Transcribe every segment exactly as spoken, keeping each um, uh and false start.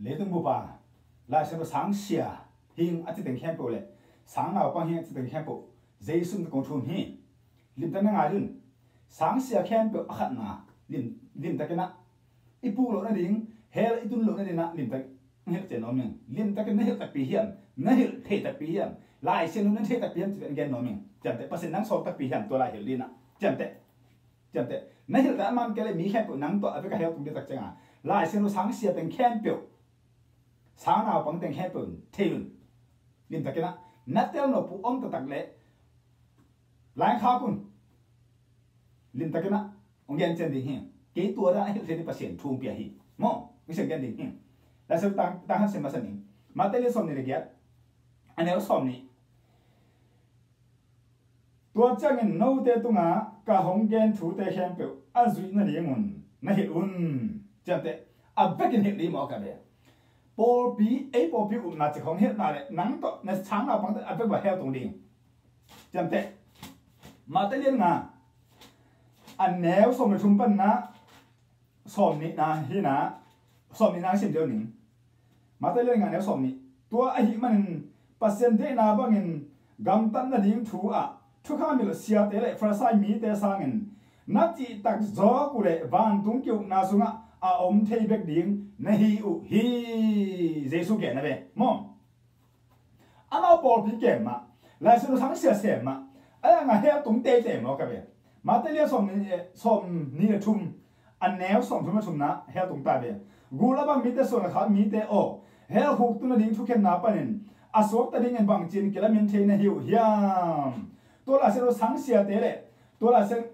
Leitung bupa, Lai Siangtho sangsia hing a citeng khempeuh le sang naupang hing a citeng khempeuh Jesu min tawh kong thum hi. Limtak na ngai un. Sangsia khempeuh a khatna lim, limtakin ah i puk loh nading, hell i tun loh nading ah limtak na hilh cian nuam ing. Limtakin na hilh takpi hiam? Na hilh thei takpi hiam? Lai Siangtho na thei takpi hiam? Ci-in gen nuam ing. Ciamteh, Pasian nang sawm takpi hiam? Tua lai hilh ding ah. Ciamteh. Ciamteh. Na hilh dan a man kei le mi khempeuh nang tawh a vek a hell tung ding tak ciangin Lai Siangtho sangsia teng khempeuh, sang naupang teng khempeuh thei un. Limtakin ah na tel nop uh om taktak le lai khak un. Limtakin ah hong gen cian ding hi. Kei tua dan a hilh thei ding Pasian thu hong pia hi. Maw, hong siang gen ding hi. Lai Siangtho tang, tang han siam masa ning. Mate lian sawm nih le giat, a neu sawm nih. Tua ciangin note tungah ka hong gen thute khempeuh a zuih nadingun na hilh un. Ciamteh, a vekin hilh ding maw ka ve. Pawlpi, ei pawlpi upna cik hong hilhna le nang tawh na sang naupangte a vek va hell tung ding. Ciamteh, Mate lian nga, a neu sawm le thum panna sawm nihna hi na, sawm nihna sim deuh ning. Mate lian nga neu sawm nih. Tua ahih manin Pasian deihna bangin gamtat nading thu ah thukham hilh siate le Farisai mite sangin na cihtak zawk uh le vantung ki-ukna sungah a om thei bek ding na hi uh hi. Jesu gen a ve maw. Amau pawlpi kem mah, Lai Siangtho sangsia sem mah, a yang a hell tung teitei maw ka ve. Mate lian sawm nih, sawm nih le thum, a neu sawm thum le thumna hell tung ta ve. Gul a bang mite, suan a khak mite aw, hell khuk tun nading thukhenna panin a suakta dingin bangci-in kilamen thei na hi uh hiam? Tua Lai Siangtho sangsiate le tua Lai Siang,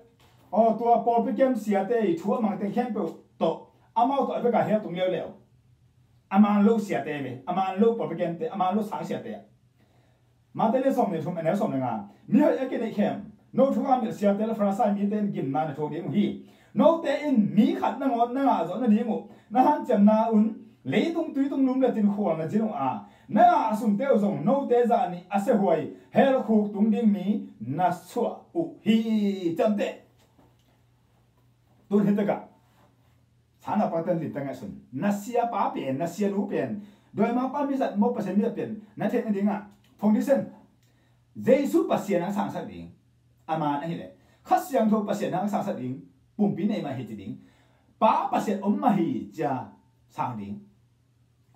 aw, tua pawlpi kem siate i thu a mang teng khempeuh tawh amau tawh a vek a hell tung leuleu. A man lo siate ve, a man lo pawlpi kemte, a man lo sang siate. Mate lian sawm le thum, a neu sawm le nga. Mi hoih a kineih khem, no thukham hilh siate le Farisai mite in gimna na thuak ding uh hi. Note in mi khat nangawn na ngah zawh nading uh na hanciamna un leitung tuitung lum le tinkhual na zin uh a, na ngah a sungte uh zong note zah nih a siahuai hell khuk tung ding mi na suah uh hi. Ciamteh. Tun hi takah sang naupangte limtak ngaihsun. Na siapa pen, na sianu pen, dawimangpa mizat maw, Pasian mizat pen na theih nadingah foundation, Jesu Pasian hong sangsak ding. A man ahih leh Kha Siangtho Pasian hong sangsak ding. Pumpi nei mah hi ci ding. Pa Pasian om mah hi cia sang ding.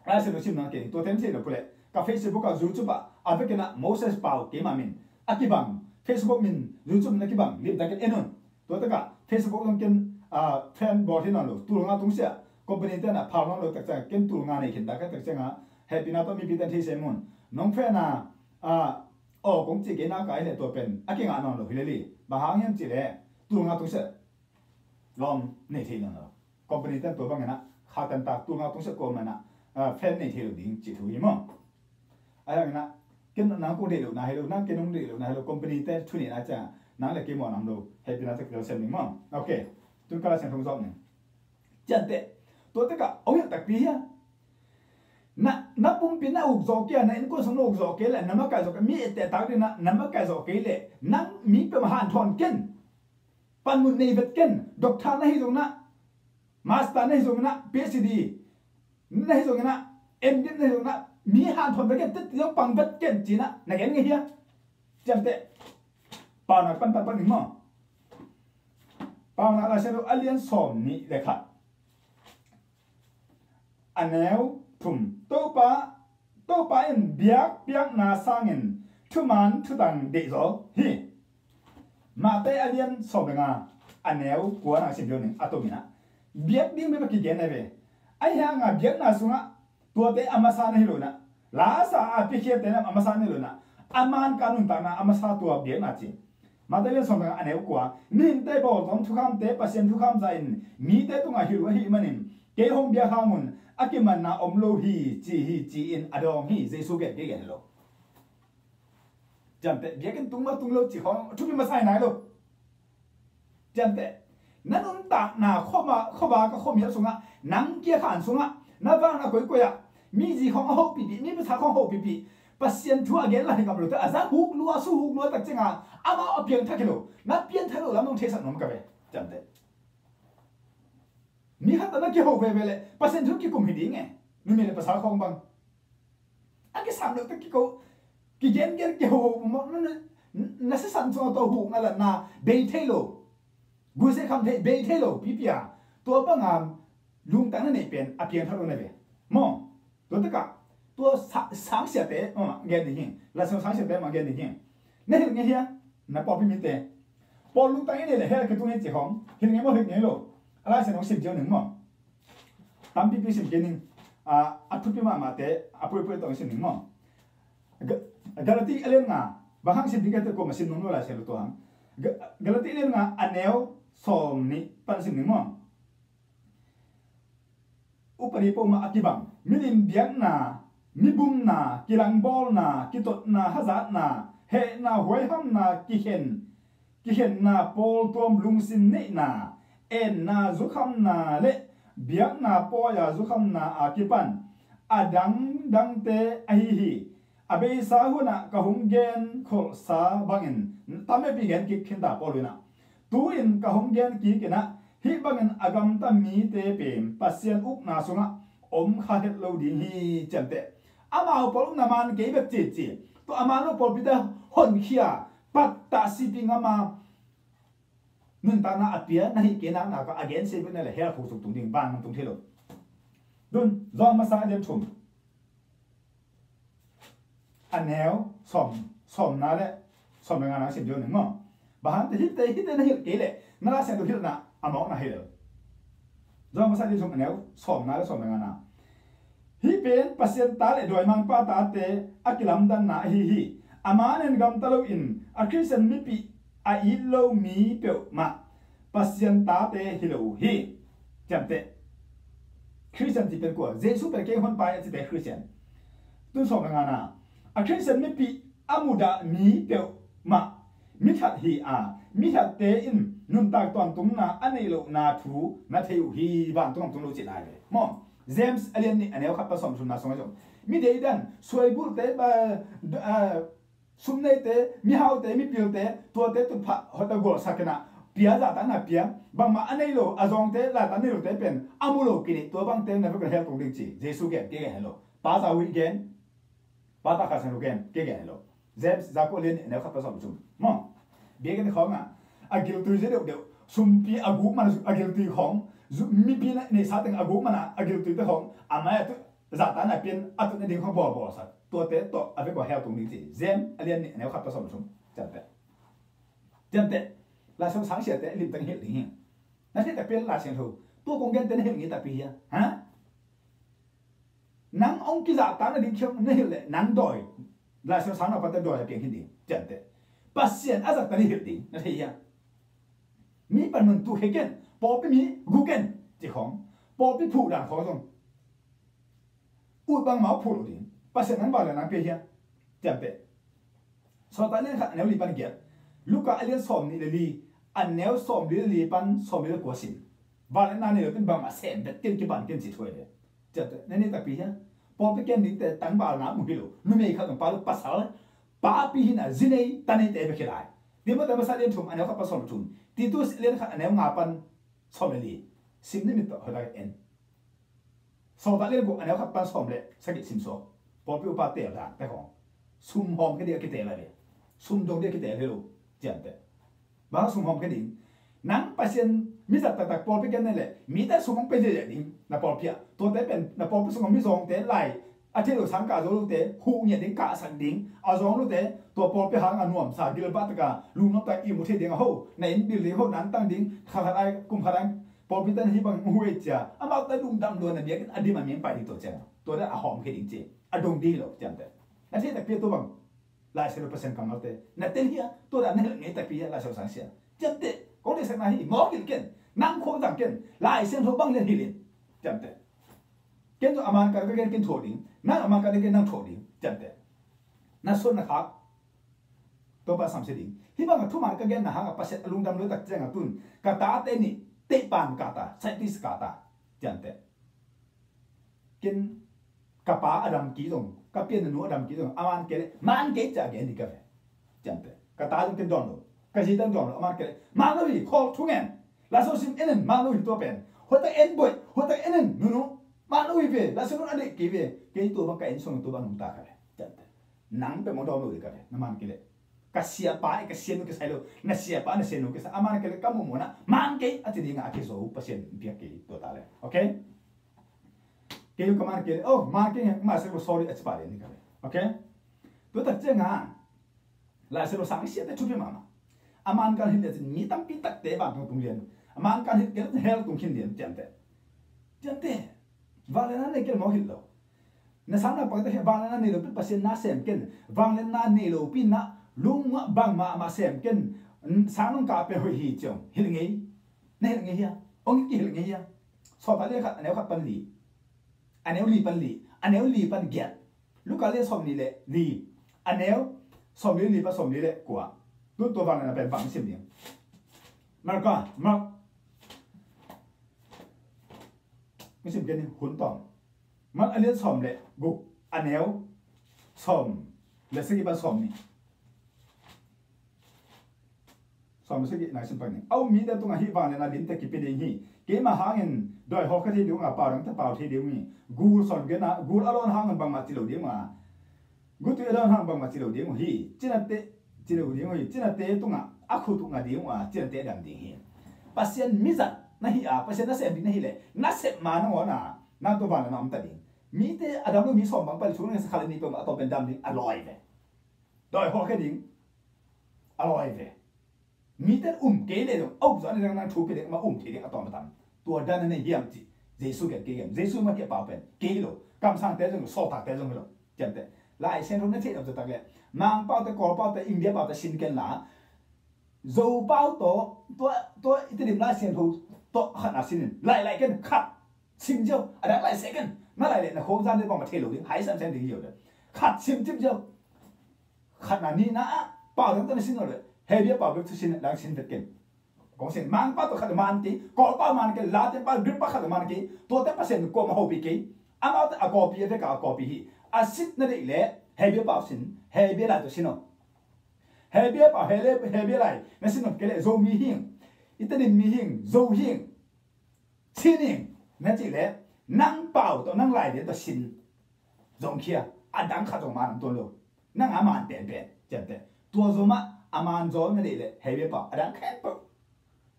Lai Siangtho sim nang kei, tua teng thei lo pule ka Facebook ah, YouTube ah, a vekin ah Moses Pau keima min a kibang, Facebook min, YouTube min a kibang limtakin en un. Tua takah Facebook zong ken, ah, fan bawl hi nawn lo, tul nga tungsiah company te na phal nawn lo tak ciang ken tul nga nei khin ta ka tak ciangah hehpihna tawh mipi ten thei sem un. Nong fan a, ah, aw kong ci kei na ka hi leh tua pen a kingah nawn lo hi lel hi. Bang hang hiam cih leh tul nga tungsiah lawm nei thei nawn lo. Company ten tua bangin ah khautan tak tul nga tungsiah kuamah in ah, ah, fan nei thei lo ding cih thu hi maw. A hi hangin ah ken nang kong deih lohna hi lo, nang ken nong deih lohna hi lo, company te thu neihna ciang nang le kei mawh nam lo, hehpihna ciang kidal sem ding maw. Ok. Tun ka Lai Siangtho zawh ning. Ciamteh, tua takah hong hilh takpi hiam? Na, na pumpi na uk zawh kei a, na innkuan sung na uk zawh kei leh, na makaih zawh kei, mi etteh tak ding na, na makaih zawh kei leh nang mi peuhmah hanthawn ken. Panmun nei vet ken, doctor na hi zong na, master na hi zong na, PhD na hi zong na, M.Div na hi zong na, mi hanthawn vet ken, teti zong pang vet ken ci-in ah na gen ngei hia? Ciamteh. Paunak pan pan pan ning maw. Paunak Lai Siangtho a lian sawm nih le khat, a neu thum. Topa, Topa in biakpiakna sangin thuman thutang deihzaw hi. Mate a lian sawm le nga, a neu kua na sim deuh ning, a tomin ah biak ding bek a kigen a ve. Ahi hangah biakna sungah tuate a masa na hi lo in ah, lasa a piakhiate na a masa na hi lo in ah, a man ka nuntakna a masa tua biakna ci. Mate lian sawm le nga, a neu kua. Mihingte bawlzawm thukhamte Pasian thukham zahin mite tungah hilh uh ahih manin kei hong biak hangun a kimanna om lo hi ci hi ci-in a dawng hi. Jesu gen kei gen hi lo. Ciamteh, biakinn tung maw tung lo cih khawng thupi masa hi nai lo. Ciamteh, na nuntakna khuavak, khuavak a khuamial sungah, nang kia khan sungah, na vak na koikoi ah mi zi khawng a hoh pihpih, mi pasal khawng a hoh pihpih, Pasian thu a gen lah hi ngam lo te, a zang huk lua, su huk lua tak ciangah amau a piangthak hi lo. Na piangthak lo lam nong theisak nuam ka ve. Ciamteh. Mi khat tawh na kiho veve leh Pasian thu kikum hi ding e. Numei le pasal khawng bang a kisam lo te kiko, kigengen kiho, na sisan sungah tawh hukna latna bei thei lo. Guise kham thei bei thei lo pipi a, tua banga lungtang na neih pen a piangthak lo na ve maw. Tua takah tua sangsiate mah gen ding hi. Laisiangtho sangsiate mah gen ding hi. Na hilh ngei hia? Na pawlpi mite, pawl lungtang i neih le hell kitung hi ci khawng hilh ngei maw, hilh ngei lo? A Laisiangtho sim cio ning maw. Tampipi sim kei ning. A thupi mahmahte a puipui tawh sim ning maw. Galati a lian nga, bang hang sim ding ka te kuama sim nung lo Laisiangtho tua hang. Galati a lian nga a neu sawm nih pan sim ning maw. Upadi pawh mah a kibang milim biakna, mibumna, kilangbawlna, kitotna, hazatna, hehna, huaihamna, kikhen, kikhenna, pawltuam, lungsim neihna, enna, zukhamna le biakna pawi-a zukhamna a kipan a dangdangte ahi hi. A beisa hunah ka hong genkholhsa bangin, tam veipi gen kik khinta Paul inah, tu-in ka hong gen kik inah, hih bangin a gamta mite pen Pasian ukna sungah om kha het lo ding hi, ciamteh. Amau pawl upna man kei bek cici, tua a man lo pawlpite honkhia, pattah sipi ngama nuntakna a pia na hih kei naknak a gensia bek na le hell khuk suk tung ding, vantung tung thei lo. Tun Johan masa a lian thum, a neu sawm, sawmna le sawm le ngana sim deuh ning maw. Bang hang te hihte, hihte na hilh kei leh na Laisiangtho hilhna a mawkna hi lo. Johan masa a lian thum, a neu sawmna le sawm le ngana. Hih pen Pasian ta le dawimangpa tate a kilamdanna ahi hi. A man in gamta loin a Khristian mipi a it lo mi peuhmah Pasian tate hi lo uh hi. Ciamteh. Khristian cih pen kua? Jesu pen kei hon pai a cite Khristian. Tun sawm le ngana, a Khristian mipi a mudah mi peuhmah mithat hi a, mithatte in nuntak tuantungna a neih lohna thu na thei uh hi, vantung om tung lo cih lai ve maw. James a lian nih, a neu khat pan sawm thumna sungah zong mi deidan, suaibulte, ba, a, sumneite, mihaute, mipilte, tuate tutphah hota gualsak kei na, pia zahtakna pia, bangmah a nei lo, a zawngte, laitan nei lote pen a mu lo kei ni, tua bangte na vek na hell tung ding ci Jesu gen, kei gen hi lo. Pa Zau i gen, Pa ta Kha Siangtho gen, kei gen hi lo. James, Jacob lian nih, a neu khat pan sawm thum maw. Biakinn khawngah a giltui zia deuhdeuh, sumpi a guk man a giltui khawng, mipi na neihsa teng a guk man a giltuite khawng a mai a tu zahtakna pian a tutna ding khawng bawlbawlsak, tuate tawh a vek uh a hell tung ding ci. James a lian nih, a neu khat pan sawm thum. Ciamteh. Ciamteh. Laisiangtho sangsiate limtang hilh ding hi. Na theih takpi Laisiangtho tua kong gente na hilh ngei takpi hia? Ha? Nang hong kizahtakna ding khiang na hilh leh nang dawi, Laisiangtho sang na pate dawi a piang hi ding. Ciamteh. Pasian a zahtakna hilh ding na thei hia? Mi panmun tu khe ken, pawlpi mi gu ken ci khawng, pawlpi phuh dan khawng zong ut bangmah phuh lo ding. Pasian nang bang le nang pia hia? Ciamteh. Sawltak lian khat a neu li pan giat, Luka a lian sawm nih le li, a neu sawm li le li pan sawm li le kua sim. Vangliatna nei lo ten bangmah sem bet ken, kipan ken ci thuai le. Ciamteh, na nei takpi hia? Pawlpi kem dingte tangvalna mu hi lo. Numei khat zong pa lo, pasal, papi hina, zi nei, ta neite bek hi lai. Timote masa lian thum a neu khat pan sawm thum. Titus lian khat a neu nga pan sawm le li. Sim ni mit tawh hoih tak en. Sawltak lian guk a neu khat pan sawm le sagih sim suak. Pawlpi upa teel dan te khawng. Sum hawm khe ding a kiteel a ve. Sum dong ding a kiteel hi lo. Ciamteh. Bang sum hawm khe ding? Nang Pasian mi zat taktak pawlpi ken na le, mite sum hong pe ziahziah ding na pawlpi ah. Tuate pen na pawlpi sungah mizawngte lai a thei lo sang kah zo lote huh ngiat ding, kahsak ding, a zawng lote tua pawlpi hang a nuamsa gilbah taka lungnuam taka ihmu thei ding a ho, na inn bil ding ho, na antang ding, kha khat ai kum khat ai pawlpi tan hih bang huh ei cia, amau ta lungdam lua na biakinn a dim a ming pai ding tua ciang, tua dan a hawm khe ding ci, a dong ding hi lo ciamteh. Na thei takpi tua bang Laisiangtho Pasian kammalte na tel hia? Tua dan na hilh ngei takpi hia Laisiangtho sangsia? Ciamteh, kong deihsakna hi, mawk hilh ken, nang khuak zang ken, Laisiangtho bang lian hilh in. Ciamteh. Ken zong a man ka ka gen ken thuak ding, nang a man ka ka gen nang thuak ding. Ciamteh. Na suan na khak Topa samsia ding. Hih bangah thuman ka genna hangah Pasian a lungdam luaitak ciangah tun ka tate nih teihpan kata, scientist kata. Ciamteh. Ken ka pa a dam kei zong, ka pianna nu a dam kei zong, a man kei leh man kei ciah gen ding ka ve. Ciamteh. Ka ta zong ken dawn lo, ka zi tan dawn lo, a man kei leh man lo hi, khawl thungen. Laso sim en en, man lo hi tua pen. Huatak en boih, huatak en en, nunu. Man lo hi. ve, Laisiangtho a deih kei ve. Kei tua bang ka inn sung tua bang nungta ka ve. Nang peuhmah dawng lo ding ka ve. Na man kei leh ka siapa, ka sianu kisai lo. Na siapa, na sianu kisai. A man kei leh ka muhmuh na man kei a ci ding a kizo Pasian piak kei tua ta leh. Okay? Kei ka man kei leh, oh, man kei, man se ko sorry a ci pah ding ka ve. Okay? Tua tak ciang a Laisiangtho sang siate thupi mahmah. A man kan hilh leh cin mi tampi takte vantung tung lian. A man kan hilh kei leh hell tung khin lian, ciamteh. Ciamteh. Vangliatna nei kei leh mawk hilh lo. Na sang na pakte hi vangliatna nei lo pi Pasian na sem ken. Vangliatna nei lo pi na lungah bangmah mah sem ken. Sang nong kah pen hoih hi ciang hilh ngei. Na hilh ngei hia? Ong kihilh ngei hia? Sawltak lian khat, a neu khat pan li. A neu li pan li. A neu li pan giat. Luka lian sawmnih le li, a neu sawmli li pan sawmli le kua. Tun tua vangliatna pen bang sim ding. Marka, Mark. Sim ken hun tawm. Mark a lian sawm le guk, a neu sawm le sagih pan sawmnih. Sawm sagih nai sim pak ning. A um mite tungah hih vangliatna limte kipia ding hi. Keima hangin dawi hawlkhia thei ding uh a, pau dangte pau thei ding uh hi. Gul sawm gen a, gul a lawn hangin bangmah ci lo ding uh a, gultui a lawn hangin bangmah ci lo ding uh hi. Cinate ci lo ding uh hi. Cinate tungah a khut uh ngah ding uh a, cinate a dam ding hi. Pasian mizat na hi a, Pasian nasem ding na hi leh, nasep ma nangawn a, nang tua vangliatna om ta ding. Mite a dam lo mi sawm bang pali sung nang sa khalini peuhmah a tawpen dam ding a lawi ve. Dawi hawlkhia ding a lawi ve. Mite um kei leh zong, a up zawh a ni dang nang thu pia ding, amah um thei ding a tawm a tam. Tua dan a nei hiam cih Jesu gen kei hiam? Jesu mah hi a pau pen kei lo. Kamsangte zong lo, sawltakte zong hi lo. Ciamteh. Laisiangtho na theih lo taktak leh Mangpaute, Kawlpaute, India paute sin ken la, Zopau tawh, tua, tua i Tedim Laisiangtho tawh khatna sin in. Lai lai ken khat. Sim ziau, a dang lai seh ken. Na lai leh na khawng zan deuh bangmah thei lo ding, hai semsem ding hi lo deuh. Khat sim cip ziau. Khatna, nihna ah pau dang tawh na sin lo leh, Hebru pau bek thu sin, a dang sin vet ken. Kong sin, Mangpau tawh khat man kei, Kawlpau man kei, Latin pau, Greek pau khat man kei, tuate Pasian kuamah hopih kei. Amaute a kawpi, a veka a kawpi hi. A sit na deih leh Hebru pau sin, Hebru lai tawh sin aw. Hebru pau, Hebru, Hebru lai na sin nop kei leh Zomi hing, i Tedim mi hing, Zo hing, sin ing na cih leh, nang pau tawh, nang lai lian tawh sin zong khia, a dang khat zong man om tuan lo. Nang a man penpen, ciamteh. Tua zomah a man zaw na deih leh Hebru pau, a dang khempeuh.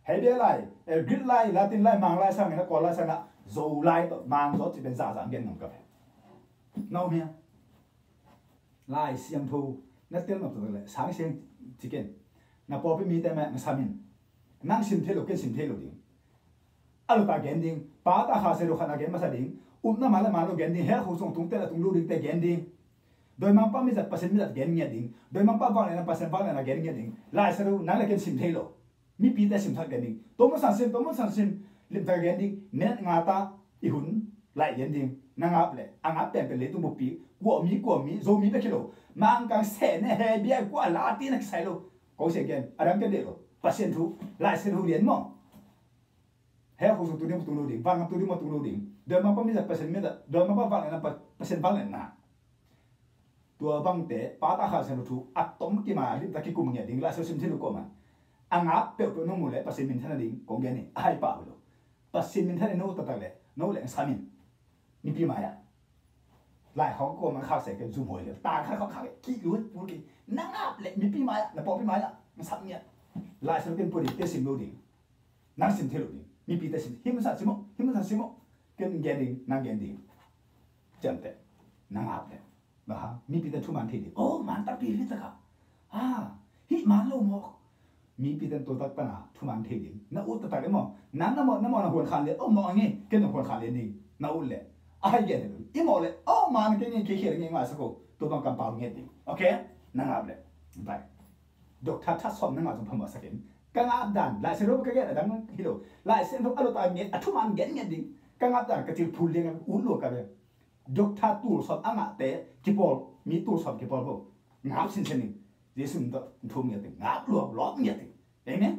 Hebru lai, eh, Greek lai, Latin lai, Mang lai sangin a Kawl lai sangin a Zo lai tawh man zaw cih pen zahzah gen ngam ka ve. Na om hia? Lai Siangtho na tel nop taktak leh sang siang ci ken. Na pawlpi mite mah na sam in. Nang sim thei lo, ken sim thei lo ding. A lutah gen ding. Pa, Ta, Kha, Siangtho khatna gen masa ding. Upna ma le ma lo gen ding. Hell khuk sung tungte le tung lo dingte gen ding. Dawimangpa mizat, Pasian mizat gen ngiat ding. Dawimangpa vangliatna, Pasian vangliatna gen ngiat ding. Lai Siangtho nang le ken sim thei lo. Mipite simsak gen ding. Tua mun sang sim, tua mun sang sim. Limtak gen ding. Minute nga ta i hun laih lian ding. Na ngap leh a ngap penpen leitung buppi, kuami, kuami, Zomi bek hi lo. Mangkang, Sehne, Hebia, kua, Latin a kisai lo. Ko sia gen, a dang ken deih lo. Pasian thu, Lai Siangtho lian maw. Hell khuk sung tu ding maw tung lo ding. Vangam tu ding maw tung lo ding. Dawimangpa mizat, Pasian mizat, Dawimangpa vangliatna, Pa-, Pasian vangliatna. Tua bangte, Pa, Ta, Kha, Siangtho thu a tom kima limtak kikum ngiat ding, Lai Siangtho sim thei lo kuamah. A ngap peuhpeuh nong muh leh Pasian minthanna ding kong gen hi, a hai pah uh lo. Pasian minthanna ding no taktak leh, no leh sam in. Mipi mai-ah. Lai khawng kuamah khak seh kei, zum huai kei, tang khat khawng khak kei, kih luat pul kei. Na ngap leh mipi mai-ah, na pawlpi mai-ah, na sam ngiat. Lai Siangtho ken pua ding, te sim lo ding. Nang sim thei lo ding. Mipite sim, hih mun sang sim maw, hih mun sang sim maw. Ken gen ding, nang gen ding. Ciamteh. Na ngap leh. Bang hang, mipite thuman thei ding. Oh, man takpi hi taka. Ah, hih man lo mawk. Mipite tua tak pana thuman thei ding. Na ut taktak leh maw. Nang na mawh, na mawh na huan khan leh. Oh, mawh nge, ken na huan khan leh ding. Na ut leh. A hai gen leh. I mawh leh. Oh, man kei nge, kei khial nge ngai sa ko. Tua bang kampau nge ding. Okay? Na ngap leh. Bye. Doctor that sawm na ngah zong phamawh sak in. Ka ngap dan, Lai Siangtho ka gen a dang hi lo. Lai Siangtho a lutah nget, a thuman gen nget ding. Ka ngap dan, ka cil phul liang a ut lua ka ve. Doctor tul sawm a ngahte kipawl, mi tul sawm kipawl bo. Ngap sinsen in. Jesu min tawh thum ngiat ding. Ngap lua, lawp ngiat ding. Amen.